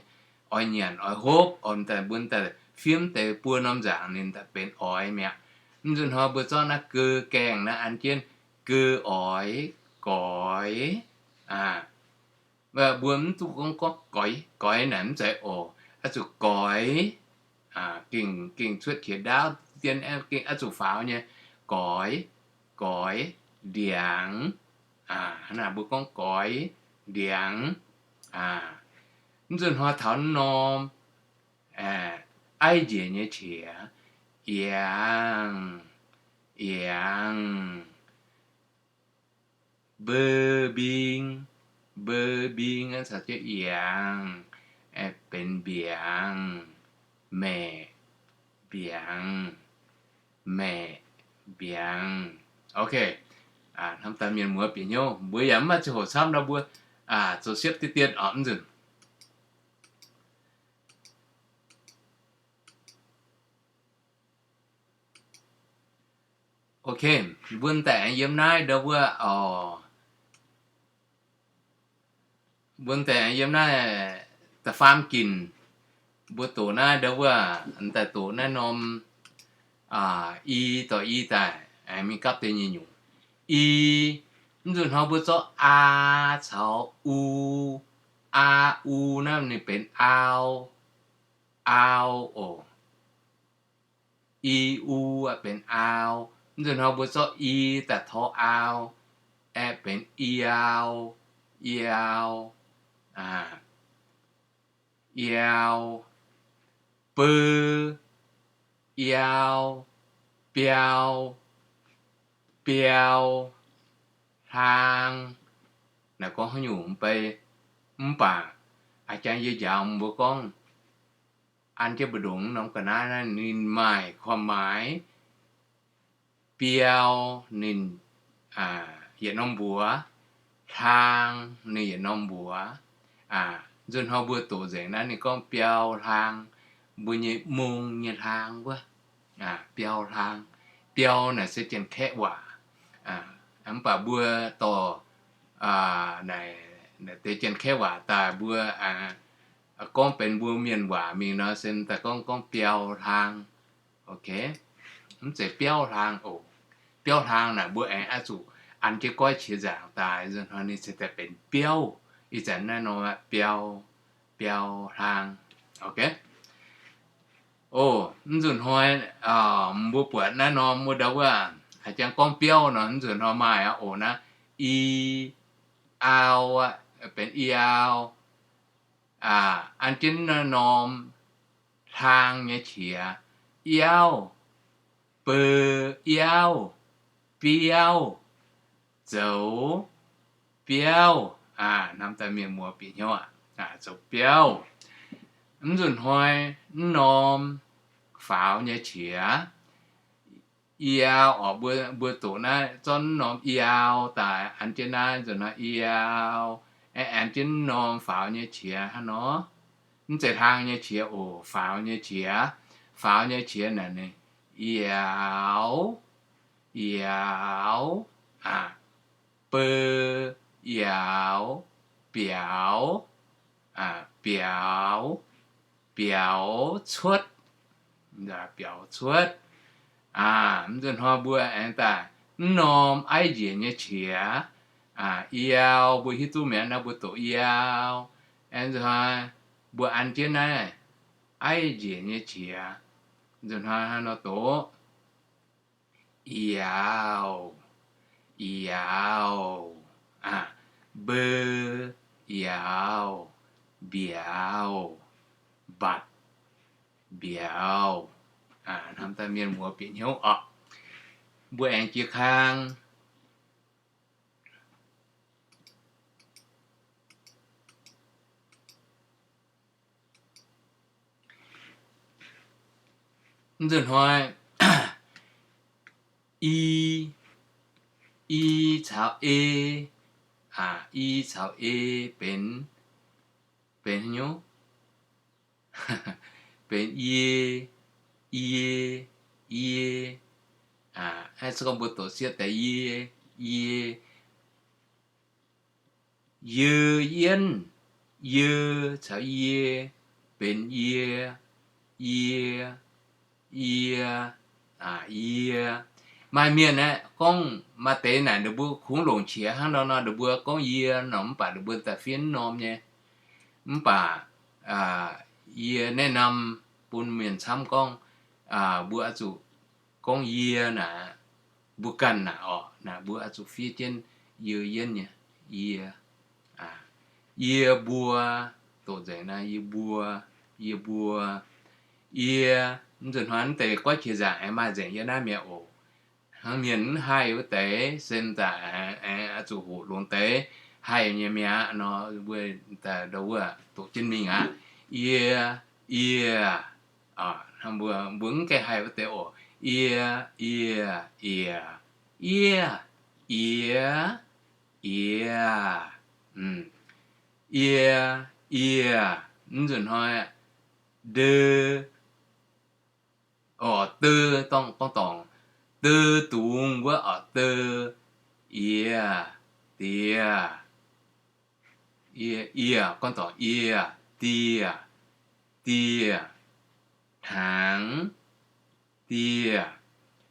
oix nyanc oix hopv, oix daaih mbuo daaih fiev deix buo norm nzaangc ninh daaih benx oix mi'aqv. Mv nzunc hnoi mbuo zorqv naaiv geu gaengh naaiv an jienv geu oix, goix. Mbuo mv duqv gorngv, gorngv goix, goix naaic mv zeiz oc. Oix zuqc goix, gengh, gengh cuotv qiex ndaauv dien, gengh oix zuqc faaux nyei. Goix, goix, ndiangx. Hnangv naaic mbuo gorngv goix, ndiangx. Mv nzunc hnoi taux norm aiv njiec nyei qiex, yangh, yangh. Mbeu mbing, mbeu mbing caux jienv yangh, benx mbiangx, maeqc, mbiangx, maeqc, mbiangx. Ok, hnamv daaih mienh muoz bieqc hnyouv, mbuo yaac mv maaih ziangh hoc camv nor mbuo zoux siepv deix dien orqc mv nzunc. Ok, mbuo daaih aengx yiem naaiv ndau wuov oc. Mbuo daaih aengx yiem naaiv da'faam ginc, mbuo doqc naaiv ndau wuov, daaih doqc naaiv norm i dorh i daaih aengx mingh gapv deix nyei nyungc. I, mv nzunc hnoi mbuo zorqv a caux u, a, u naaiv ninh benx aau, aau oc. I, u benx aau. Mv nzunc hnoi mbuo zorqv i daaih torv aau, aeqv, benx iau, iau, iau, beu, iau, biau, biau, hlang. Naaiv gorngv haaix nyungc mv bei, mv baac a'jang yie njaaux mbuo gorngv an jienv mbu'ndongx norm ga'naaiv naaiv ninh maaih ความหมาย. Biau ninh yietc norm mbuox, hlang ninh yietc norm mbuox. Nzunc hnoi mbuo doqc nzengc naaiv ninh gorngv biau hlang, mbuo nyei mong nyei hlang wuov. Biau hlang, biau naaic se Janx-Kaeqv waac. Mv baac mbuo dorh deix Janx-Kaeqv waac daaih mbuo gorngv benx mbuo mienh waac mingh nor se daaih gorngv, gorngv biau hlang. Ok, mv zeiz biauv hlang oc. Biauv hlang naaic mbuo aengx oix zuqc an jienv goiv qiex nzaangc daaih, nzunc hnoi ninh se daaih benx biauv. Ih zanc naaiv nor biau, biau hlang. Ok, o, mv nzunc hnoi mbuo buatc naaiv norm wuov ndau wuov, a'jang gorngv biauv nor, mv nzunc hnoi maaih aqv oc. Naaiv i, aau, benx iau. An jienv naaiv norm hlang nyei qiex, iauv, beu, iauv, biauv, zoux biauv. Hnamv daaih mienh muoz bieqc hnyouv aqv, zoux biauv. Mv nzunc hnoi mv norm faaux nyei qiex, iau orqc, mbuo doqc naaiv zorqv mv norm iau daaih an jienv naaiv nzunc hnoi iau, aeqv, an jienv mv norm faaux nyei qiex hnangv nor. Mv zeiz hlang nyei qiex oc, faaux nyei qiex. Faaux nyei qiex naaic ninh iaux, iaux, aqv. beu, yaaux, biaux, biaux, biaux cuotv, biaux cuotv. Mv nzunc hnoi mbuo aengx daaih mv norm aiv njiec nyei qiex, iau, mbuo hiuv duqv mi'aqv, naaiv mbuo doqc iau. Aengx nzunc hnoi mbuo an jienv naaiv aiv njiec nyei qiex, nzunc hnoi hnangv nor doqc, iau, iau, mbeu, iau, mbiaux, mbatc, mbiaux. Hnamv daaih mienh muoz bieqc hnyouv oc. Mbuo aengx jiez kang. Mv nzunc hnoi, i, i caux e, i caux e benx, benx haaix nyungc? Benx yie, yie, yie. Se gorngv mbuo doqc sieqv deix yie, yie, yie yienv, yie caux yie benx yie, yie, yie, yie. Maaih mienh aeqv, gorngv maaih deix naaic ninh mbuo kungx longc qiex hnangv nor nor, ninh mbuo gorngv yie nor, mv baac ninh mbuo daaih fiev norm nyei. Mv baac yie naaiv norm bun mienh camv gorngv, mbuo oix zuqc gorngv yie naaic, mbuo ganh naaic orqc, naaic mbuo oix zuqc fiev jienv yie yienv nyei, yie, yie mbuo, doqc nzengc naaiv yie mbuo, yie mbuo, yie. Mv nzunc hnoi mv deix goiv qiex nzaangc aengx maaih nzengc yie naaiv mi'aqv oc. Hnangv mienh mv haih wuov deix se daaih aengx oix zuqc hoqc longx deix haih nyei mi'aqv nor, mbuo daaih ndau wuov doqc jienv mingh aqv. Yie, yie, mbuo, mbuo mv gaengh haih wuov deix oc. Yie, yie, yie, yie, yie, yie, yie, yie. Mv nzunc hnoi, de, oc, de, gorngv dorngc, de dungz wuov oc, de, yie, die, yie, yie, gorngv dorngc yie, die, die, hnaangx, die.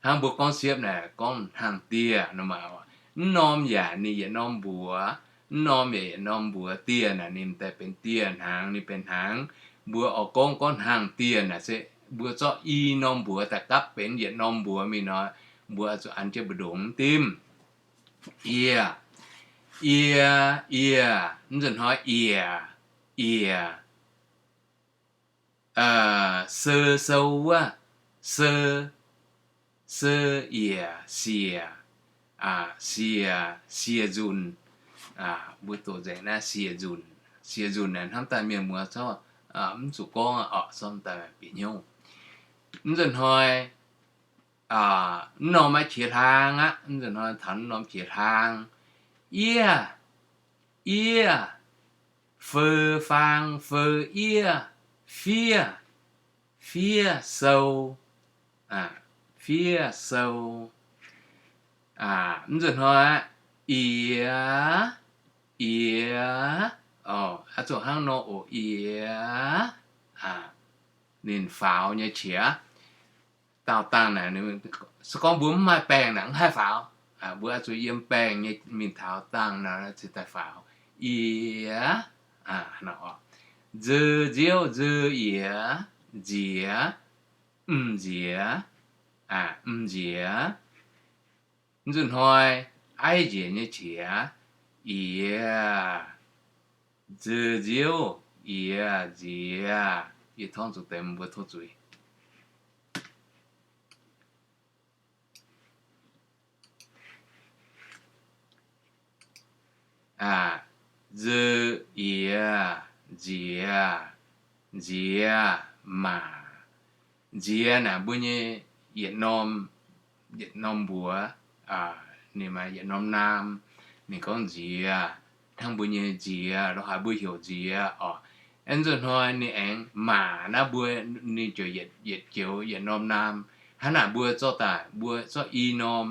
Hnangv mbuo gorngv siepv naaic gorngv hnaangx-dieh nor maah. Mv norm yaac ninh yietc norm mbuox, mv norm yaac yietc norm mbuox. Dieh naaic ninh daaih benx dieh, hnaangx ninh benx hnaangx. Mbuo oix gorngv gorngv hnaangx-dieh naaic se mbuo zorqv i norm mbuox daaih gapv benx yietc norm mbuox mingh nor, mbuo oix zuqc an jienv mbu'ndongx dimv. Yie, yie, yie, mv nzunc hnoi yie, yie, se, sou wuov, se, se, yie, sie, sie, sie nzunc. Mbuo doqc nzengc naaiv sie nzunc. Sie nzunc naaic hnamv daaih mienh muoz corc mv zuqc gorngv oc, corc daaih bieqc hnyouv. Mv nzunc hnoi mv norm maiv qiex hlaang aqv. Mv nzunc hnoi taux mv norm qiex hlaang. Yie, yie, feu faang feu yie, fiev, fiev sou, fiev sou. Mv nzunc hnoi, iex, iex, oc, oix zuqc hnangv nor oc, iex. Ninh faaux nyei qiex. Daauh dangh naaic, se gorngv mbuo mv maaih baengh naaic mv haih faaux. Mbuo oix zuqc yiem baengh nyei mingh taux dangh naaic cingx daaih faaux. Iex, nzeu nziouv nzeu iex, nziex, m'nziex, m'nziex. Mv nzunc hnoi aiv njiec nyei qiex, iex, nzeu nziouv iex, nziex. Yie torngv zuqc deix, mbuo tov zuiz. Nzeu, iex, nziex, nziex, maac. Nziex naaic mbuo nyei yietc norm, yietc norm mbuox, ninh maaih yietc norm naam, ninh gorngv nziex, hnangv mbuo nyei nziex, lorqc haaix mbuo heuc nziex oc. Aengx nzunc hnoi ninh aengx maac naaiv mbuo, ninh ziouc yietc joux yietc norm naam. Hnangv naaic mbuo zorqv daaih, mbuo zorqv i norm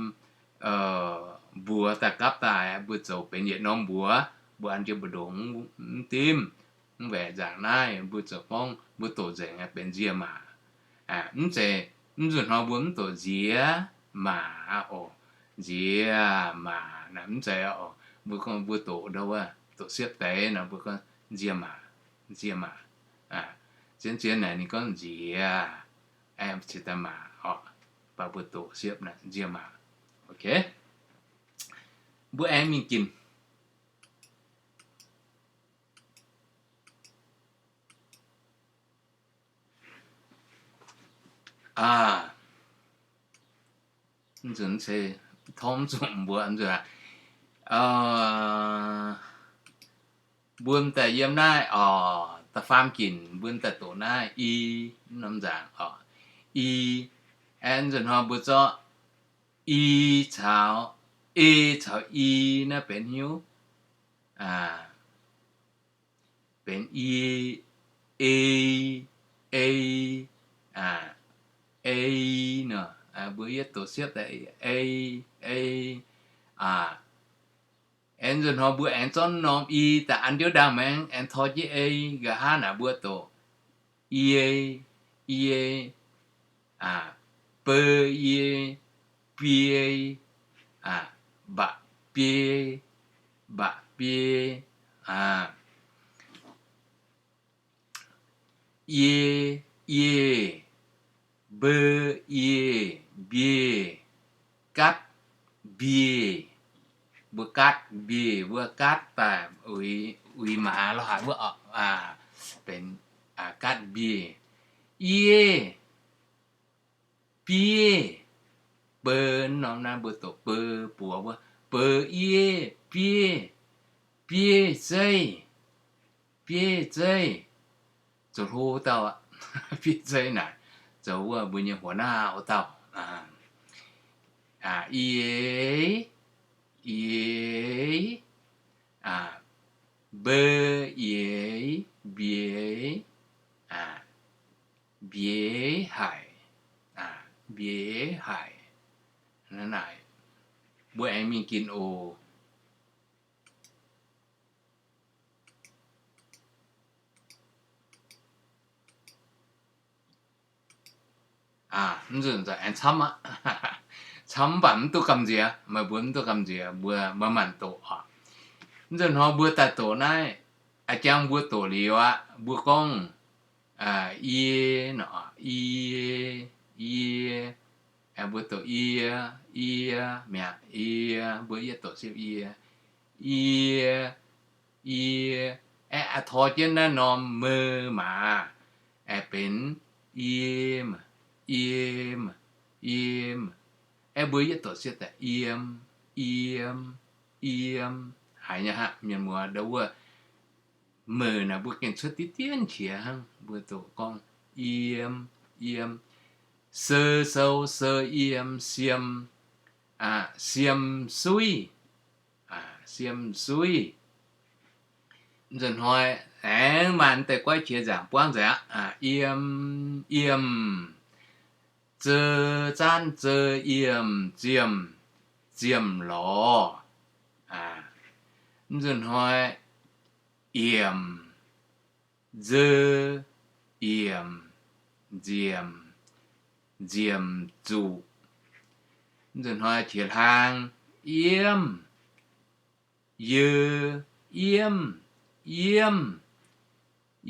mbuox daaih gapv daaih, mbuo zoux benx yietc norm mbuox, mbuo an jienv mbu'ndongx mv dimv, mv baeqc nzaangc naaiv, mbuo zoux gorngv mbuo doqc nzengc benx nzie maac. Mv zeiz, mv nzunc hnoi mbuo mv doqc nziex maac oc, nziex maac naaic mv zeiz oc. Mbuo gorngv mbuo doqc ndau wuov, doqc siepv deix nor mbuo gorngv nzie maac, nzie maac. Zien zien naaic ninh gorngv nziex, aengx cingx daaih maac oc, baac mbuo doqc siepv naaic nzie maac. Ok, mbuo aengx mingh ginc. Aa, nzunc se torngv zunc mbuo nzunc aac, mbuo daaih yiem naaiv oc, da'faam ginc mbuo daaih doqc naaiv i, norm nzaangc oc, i. Aeqv, nzunc hnoi mbuo zorqv i caux e caux i naaiv benx hiuv, benx i, ei, ei, ei nor, mbuo yietv doqc siepv daaih ei, ei. Aeqv, nzunc hnoi mbuo aengx zorqv norm i daaih an ndiouv ndaangc maengx aengx tor jienv ei, nqa'haav naaic mbuo doqc iei, iei, beu iei, biei, mba'biei, mba'biei, iei, iei, mbeu iei, mbiei, gatv, mbiei. Mbuo gatv mbiei, mbuo gatv daaih uix maaz lorqc haic wuov, benx gatv mbiei. Iei, biei, beu norm naaiv mbuo doqc beu buoz wuov, beu iei, biei, biei zeiv, biei zeiv. Zoux hlo dauh aqv. Biei zeiv naaic zoux wuov mbuo nyei huoz naauv dauh. Iei, iei, mbeu iei, mbiei, mbiei haic, mbiei haic. Naaiv mbuo aengx mingh ginc oc. Mv nzunc aengx camv aqv. Camv mv baac mv duqv gamh nziex, meih mbuo mv duqv gamh nziex, mbuo manc-manc doqc oc. Mv nzunc hnoi mbuo daaih doqc naaiv, a'jang mbuo doqc liuz aqv, mbuo gorngv, iei, i, iei, mbuo doqc iei, iei, mi'aqv, iei, mbuo yietv doqc siepv iei, iei, iei, aeqv, tor jienv naaiv norm mei maaz, aeqv, benx iei, iei, iei, aeqv, mbuo yietv doqc siepv daaih iem, iem, iem, haiz nyei aqv. Mienh muoz ndau wuov mei naaic mbuo gengh cuotv diqv dien qiex hnangv, mbuo doqc gorngv iem, iem, se sou se iem, siem, siem suiv, siem suiv. Mv nzunc hnoi aengx maaih deix goiv qiex nzaangc buangv nzengc aqv. Iem, iem, zeu zaanv zeu iem, ziemh, ziemh lorz. Mv nzunc hnoi yiemc, nzeu, yiemc, nziemc, nziemc zuqc. Mv nzunc hnoi qiex hlang, yiemv, yeu, yiemv, yiemv,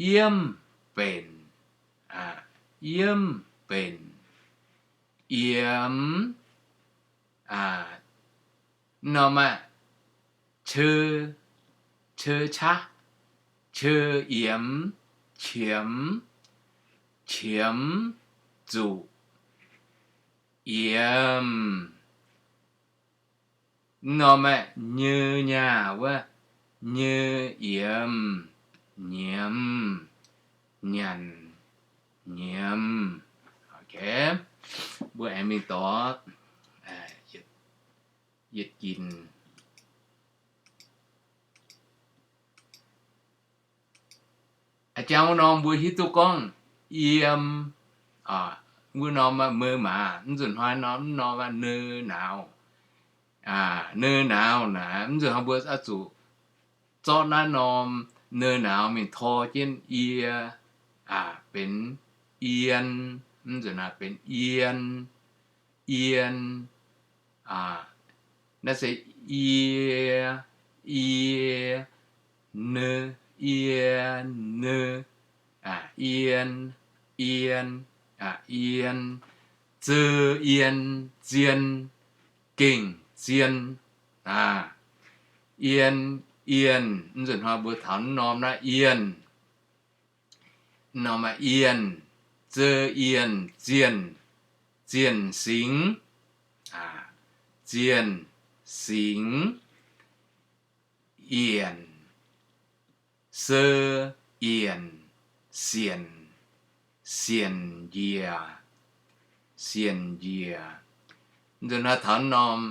yiemv benc, yiemv benc, yiemx, norm aqv, ceu, ceu qaqv, ceu yiemx, qiemx, qiemx zuqc, yiemx. Norm aqv, nyeu nyaah wuov, nyeu yiemx, nyiemx, nyanc, nyiemx. Mbuo aengx mingh dorh yietc ginc. A'jang wuov norm mbuo hiuv duqv gorngv yiem, wuov norm mei maaz, mv nzunc hnoi norm, mv norm neu nauz. Aa, neu nauz naaic, mv nzunc hnoi mbuo oix zuqc zorqv naaiv norm neu nauz mingh tor jienv ie, aa, benx ien, mv nzunc naaiv benx ien, ien, aa, naaiv se ie, ie, neu, ie, neu, aa, ien, ien, aa, ien, zeu ien, zien, gengh zien, aa, ien, ien, mv nzunc hnoi mbuo taux norm naaiv ien, norm aa, ien, zeu ien, zienh, zienh singx, aa, zienh singx, yienc, sou, yienc, sienc, sienc njiec, sienc njiec. Nzunc hnoi taux norm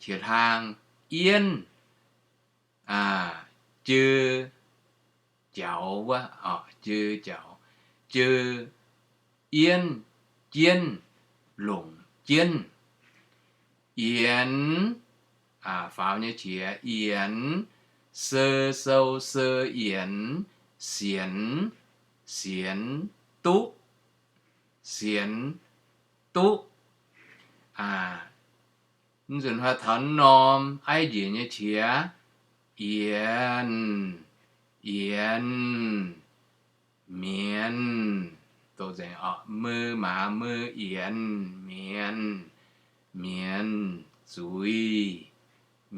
qiex hlaang, ienv, aa, jeu, jaux wuov, jeu, jaux, jeu, ienv, jienv, longc jienv. Yienx, aa, faaux nyei qiex, yienx, sou, sou, sou, yienx, sienx, sienx, duqv, sienx, duqv. Aa, mv nzunc hnoi taux norm aiv njiec nyei qiex, yienx, yienx, mienz, doqc nzengc oc, mou maaz mou yienx, mienz, mienz, zuiz,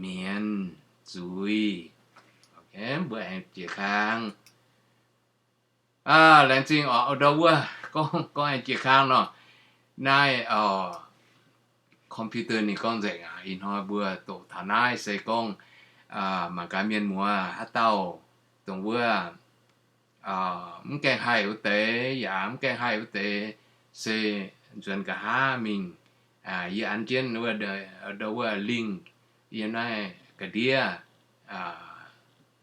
mienz, zuiz. Mbuo aengx jiex kang. Laengz zingh oc, ndau wuov gorngv, gorngv aengx jiex kang nor. Naaiv computer ninh gorngv nzengc aqv. Ih hnoi mbuo doqc taux naaiv se gorngv mangc gaax mienh muoz haaix dauh dongh wuov mv gaengh haih wuov deix, yaac mv gaengh haih wuov deix, se nzuonx nqa'haav mingh. Yie an jienv wuov, ndau wuov link yiem naaiv ga'ndiev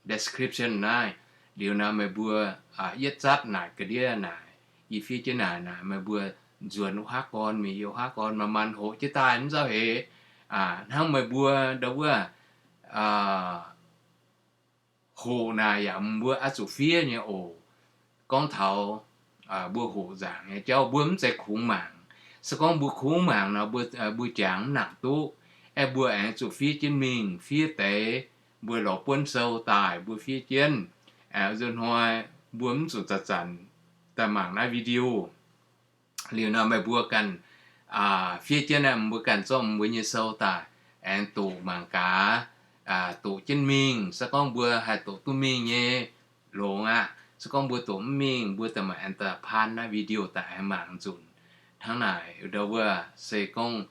description naaiv. Liuz naaic meih mbuo yietv zatv naaic ga'ndiev naaic, yie fiev jienv naaic, naaic meih mbuo nzuonx wuov haav gorn mingh, yiem wuov haav gorn manc-manc hoqc jienv daaih mv zauh heix. Hnangv meih mbuo ndau wuov hoqc naaic yaac mbuo oix zuqc fiev nyei oc. Gorngv taux mbuo hoqc nzaangc nyei jauv, mbuo mv zeiz kungx mangc. Se gorngv mbuo kungx mangc nor, mbuo, mbuo jangx mv nangc duqv. Aeqv, mbuo aengx zuqc fiev jienv mingh, fiev deix, mbuo lorz buonv sou daaih mbuo fiev jienv. Nzunc hnoi mbuo mv zuqc zanc-zanc daaih mangc naaiv video. Liuz nor meih mbuo ganh fiev jienv naaiv, mbuo ganh zorqv mbuo nyei sou daaih aengx doqc mangc gaax. Doqc jienv mingh, se gorngv mbuo haih doqc duqv mingh nyei, longx aqv. Se gorngv mbuo doqc mv mingh, mbuo daaih maaih aengx daaih paan naaiv video daaih aengx mangc nzunc. Hnangv naaic ndau wuov se gorngv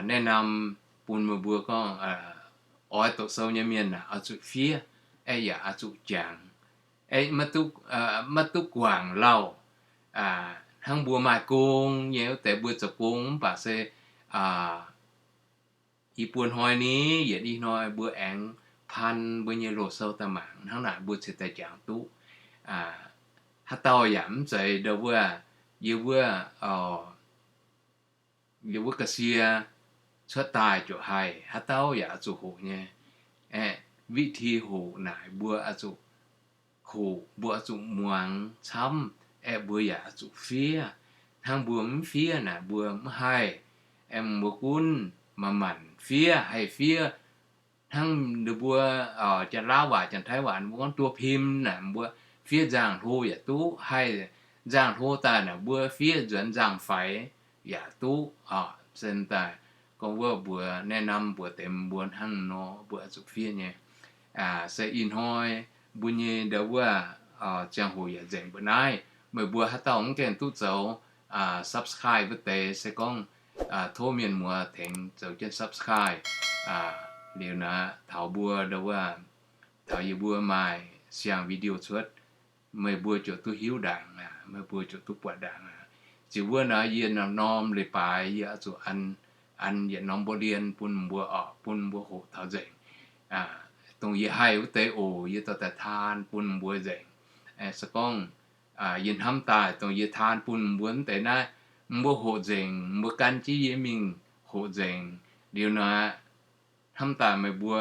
แนะนำ bun meih mbuo gorngv oix doqc sou nyei mienh naaic oix zuqc fiev, aeqv, yaac oix zuqc jangx, aeqv, maiv duqv guangc lauh. Hnangv mbuo maaih gong nyei wuov deix mbuo zoux gong mv baac se ih buo hnoi ni, yietc i hnoi mbuo aengx paan mbuo nyei loz-sou daaih mangc, hnangv naaic mbuo cingx daaih jangx duqv. Haaix dauh yaac mv zeiz ndau wuov, yie wuov, yie wuov ga'sie cuotv daaih ziouc haih, haaix dauh yaac oix zuqc hoqc nyei. Aeqv, วิธี hoqc naaic mbuo oix zuqc hoqc, mbuo oix zuqc muangx camv. Aeqv, mbuo yaac oix zuqc fiev. Hnangv mbuo mv fiev naaic mbuo mv haih. Aeqv, mbuo gunv manc-manc fiev, haih fiev. Hnangv ninh mbuo Janx-Laauv waac, Janx-Taiv waac mbuo gorngv ตัวพิมพ์ naaic, mbuo fiev nzangc-hlo yaac duqv. Haih nzangc-hlo daaih naaic mbuo fiev nzuonx nzangc-faix yaac duqv. Sen daaih gorngv wuov mbuox แนะนำ mbuox deix mbuo hnangv nor mbuo oix zuqc fiev nyei. Se ih hnoi mbuo nyei ndau wuov ziangh hoc yaac nzengc mbuo naaiv. Meih mbuo haaix dauh mv gaengh duqv zoux subscribe wuov deix se gorngv tov mienh muoz tengx zoux jienv subscribe. Liuz naaic taux mbuo ndau wuov, taux yie mbuo maaih siang video cuotv, meih mbuo ziouc duqv hiuv ndaangc aqv, meih mbuo ziouc duqv buatc ndaangc aqv. Ziouc wuov naaic yie norm-norm leiz-baaix yie oix zuqc an, an yietc norm mbuo lien bun mbuo orqc, bun mbuo hoqc taux nzengc. Dongh yie haih wuov deix oc, yie dorh daaih taan bun mbuo nzengc. Se gorngv yie hnamv daaih dongh yie taan bun mbuo mv deix naaiv, mbuo hoqc nzengc, mbuo gan jienv yie mingh hoqc nzengc. Liuz naaic Hnamv daaih meih mbuo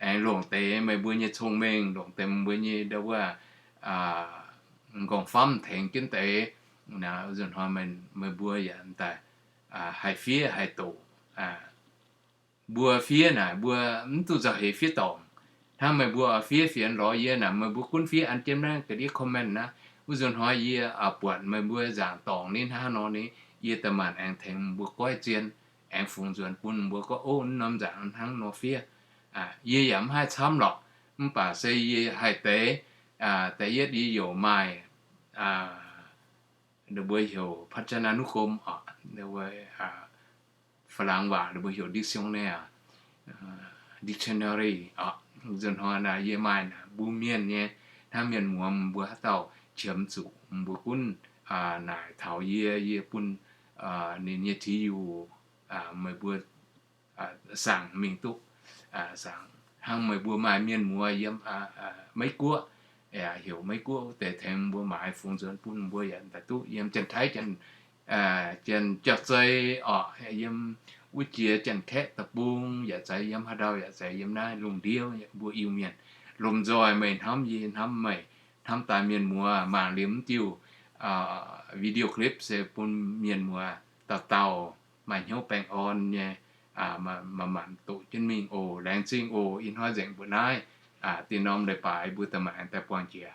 aengx longc deix meih mbuo nyei cong-mengh, longc deix meih mbuo nyei ndo wuov m'nqorngv-famv tengx jienv deix. Nzunc hnoi meih mbuo yaac daaih haih fiev haih doqc. Mbuo fiev naaic mbuo mv duqv nzauh heix fiev dorngc. Hnangv meih mbuo fiev fienx lorz yie naaic, meih mbuo gunv fiev an jienv naaiv ga'ndiev comment naaiv. Wuov nzunc hnoi yie buatc meih mbuo nzaangc dorngc ninh hnangv nor ni, yie da'maanc aengx tengx mbuo goiv zien, aengx fungx nzuonx bun mbuo gorngv, ov, norm nzaangc hnangv nor fiev. Yie yaac mv haih camv lorqc, mv baac se yie haih deix. Da'yietv yie youc maaih, mbuo heuc พจนานุกรม oc, ฝรั่ง waac mbuo heuc dictionary, dictionary oc. Nzunc hnoi naaic yie maaih naaic mbuo mienh nyei, hnangv mienh muoz mbuo haaix dauh qiemx zuqc mbuo gunv naaic taux yie, yie bun ninh nyei ที่อยู่ meih mbuo saangc mingh duqv. Saangc hnangv meih mbuo maaih mienh muoz yiem Meiv Guoqv, heuc Meiv Guoqv wuov deix tengx mbuo maaiz fungx nzuonx bun mbuo yaac daaih duqv yiem Janx-Taiv, Janx-Jauv-Zei oc, yiem wuov jiex Janx-Kaeqv deic-bung yaac zeiz, yiem haaix ndau yaac zeiz, yiem naaiv lungh ndiev mbuo Iu-Mienh. Lomh nzoih meih hnamv yie, hnamv meih, hnamv daaih mienh muoz mangc liuz mv diuh video clip se bun mienh muoz dauh dauh maaih hnyouv baengh orn nyei, manc-manc doqc jienv mingh oc. Laengz zingh oc. Ih hnoi nzengc mbuo naaiv, dinh norm leiz-baaix mbuo da'maanc daaih buangh jiex.